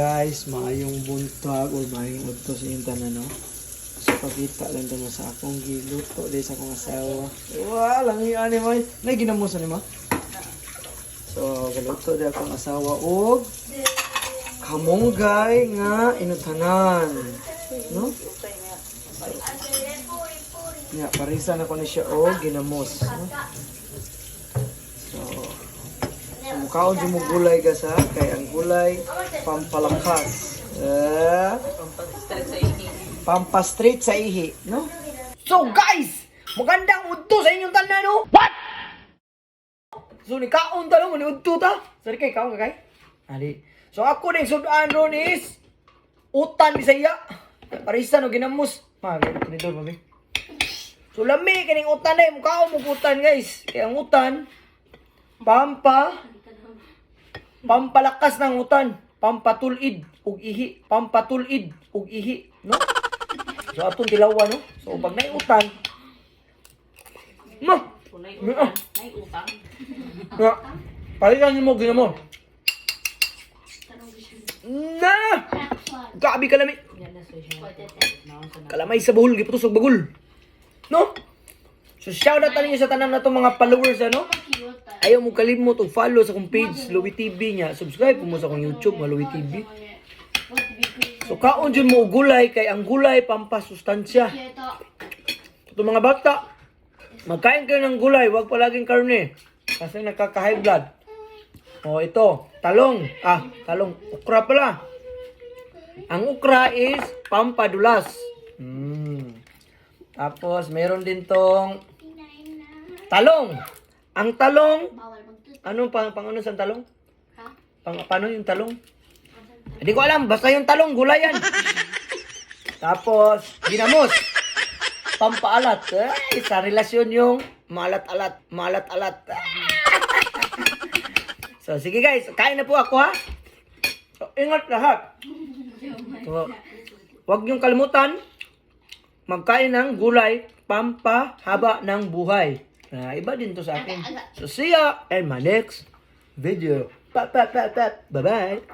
Guys, maayong buntag or maayong udto sa inyong tanan, no? So, pakita lang tayo sa akong giluto di sa akong asawa. Wah, lang yung ani mo. Nay ginamos ani mo. So, giluto di akong asawa og kamunggay nga inutanan. No? Ya, parisa na ko ni siya og ginamos, no? So, mukhaon jud mo gulay ka sa kay ang gulay pampalakas. Eh, pampa-straight sa ihi, no? So guys, magandang udto sa inyong tanan, no? What? So ni kaon ta no, ni udto ta. Sorry kay kaon ka kay. Ali. So ako ning sudan ron is utan Bisaya. Parisa no ginamos. Ma, ganito nito mami. So lami kining utan eh, mukhaon mo utan, guys. Kay ang utan pampalakas ng utan, pampatulid ug ihi, pampatulid ug ihi, no? So atong tilawan, no? So pag naiutan, no. Nay May- utang. Nay utang. Nga, palitan niyo mo ginamo. Na! Gabi kalami. Yan na siya. Kalamay sa buhol, giputos og bagul. No? So shout out ninyo sa tanan na mga followers, ano? Ayaw mo kalimot og follow sa akong page Louie TV niya. Subscribe mo sa akong YouTube nga Louie TV. So kaon jud mo og gulay kay ang gulay pampasustansya. Ito mga bata, magkain kayo ng gulay, wag palaging karne. Kasi nakaka-high blood. O ito, talong. Ah, talong. Okra pala. Ang okra is pampadulas. Tapos, meron din tong talong. Ang talong, anong pang ano sa talong? Pang, paano yung talong? Hindi ko alam, basta yung talong, gulay yan. Tapos, ginamos. Pampaalat. Ay, sa relasyon yung maalat-alat, maalat-alat. So, sige guys, kain na po ako ha. So, ingat lahat. So, huwag niyong kalimutan, magkain ng gulay, pampahaba ng buhay. Ah, iba din to sa akin. So, see ya in my next video. Pa, pa, pa, pa. Bye-bye.